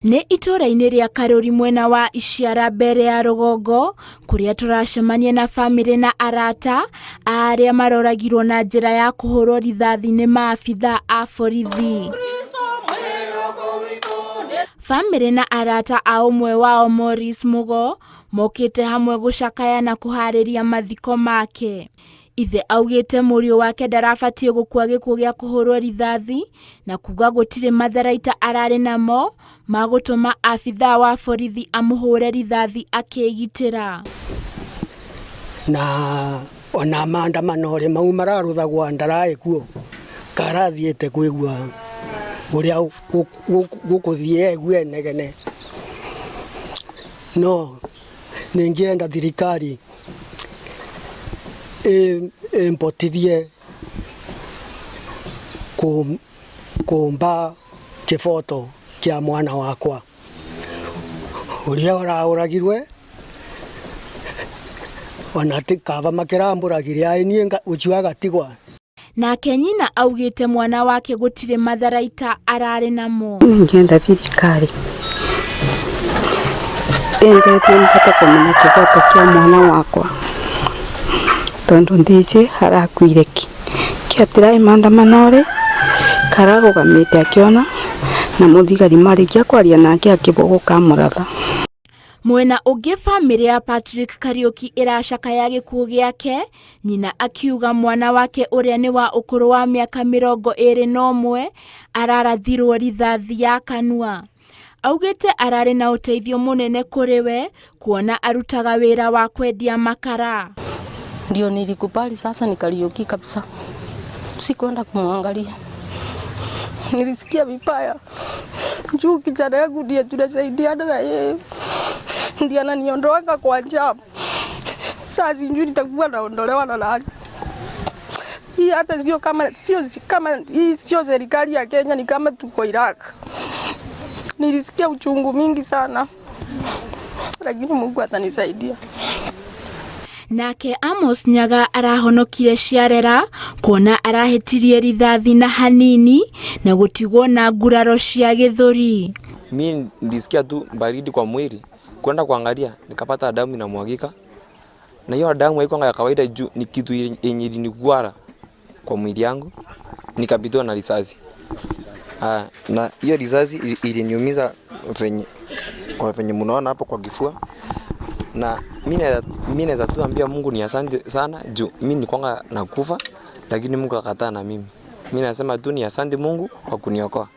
Nĩ itũũra-inĩ rĩa Karũri mwena wa Iciara mbere ya rũgongo kũrĩa tũracemania na bamĩrĩ na arata a arĩa maroragirwo na njĩra ya kũhũrwo rithathi nĩ maabithaa a borithi. Bamĩrĩ na arata a ũmwe wao Maurice Mugo mokĩte hamwe gũcakaya na kũharĩria mathiko make. Ithe augĩte mũriũ wake ndarabatiĩ gũkua gĩkuũ gĩa kũhũrwo rithathi na kuga gũtirĩ matharaita ararĩ namo ma gũtũma abithaa wa borithi amũhũre rithathi akĩĩgitĩra. Na ona maandamano rĩ mau mararuthagwa ndaraĩ kuo karathiĩte kwĩgua ũrĩa gũkũthiĩ egue negene no ningĩenda thirikari ĩmbotithie kũmba kĩboto kĩa mwana wakwa ũrĩa ũraũragirwe ona kaba makĩrambũragire aĩ niĩ ũcio agatigwa. Nake nyina augĩte mwana wake gũtirĩ matharaita ararĩ namo. Ningĩenda thirikari ĩndeithie hote kũmenya kĩhoto kĩa mwana wakwa tondũ ndĩci arakuire ki kĩatĩrai maandamano rĩ kararũgamĩte akĩona na mũthigari marĩkia kwaria nake akĩbũgũka amũratha. Mwena ũngĩ bamĩrĩ ya Patrick Kariuki ĩracakaya gĩkuũ gĩake, nyina akiuga mwana wake ũrĩa nĩ wa ũkũrũ wa mĩaka 21 ararathirwo rithathi ya kanua. Augĩte ararĩ na ũteithio mũnene kũrĩ we kuona arutaga wĩra wa kwendia makara. Ndio nilikubali sasa ni Kariuki kabisa. Sikuenda kumwangalia. Nilisikia vibaya. Juu kijana yangu ndiye tunasaidiana na yeye. Ndiye ananiondoaka kwa jam. Sasa sijui nitakuwa naondolewa na nani. Hii hata sio kama hii sio serikali ya Kenya, ni kama tuko Iraq. Nilisikia uchungu mingi sana. Lakini Mungu atanisaidia. Nake Amos Nyaga arahonokire ciarera kuona arahĩtirie rithathi na hanini na gũtigwo na nguraro cia gĩthũri. Mi nilisikia tu baridi kwa mwili, kwenda kuangalia nikapata damu inamwagika, na hiyo damu haikuwa ya kawaida juu ni kitu yenye ilinigwara kwa mwili yangu, nikapitiwa na risasi. Ah, na hiyo risasi iliniumiza venye kwa venye mnaona hapo kwa kifua, na mi naweza tu ambia Mungu ni asante sana juu mi nilikuwanga nakufa, lakini Mungu akataa na mimi. Mi nasema tu ni asante Mungu kwa kuniokoa.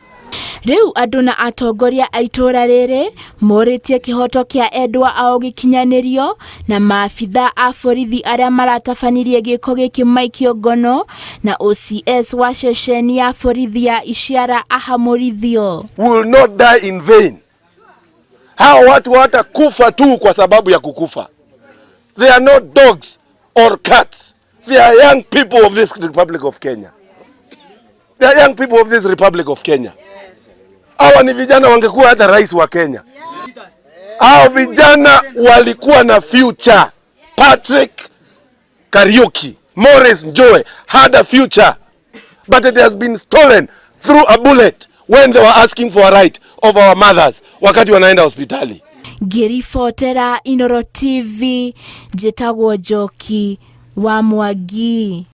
Rĩu andũ na atongoria a itũũra rĩrĩ morĩtie kĩhoto kĩa endwa ao gĩkinyanĩrio na maabithaa a borithi arĩa maratabanirie gĩko gĩkĩ maikio ngono na OCS wa ceceni ya borithi ya Ishiara ahamũrithio. Will not die in vain. Hao watu watakufa tu kwa sababu ya kukufa. They are not dogs or cats. They are young people of this Republic of Kenya. They are young people of this Republic of Kenya. Hawa ni vijana wangekuwa hata rais wa Kenya. Hao vijana walikuwa na future. Patrick Kariuki, Morris Njoe had a future, but it has been stolen through a bullet when they were asking for a right of our mothers wakati wanaenda hospitali. Ngĩribotera Inooro TV, njĩtagwo Njoki wa Mwangi.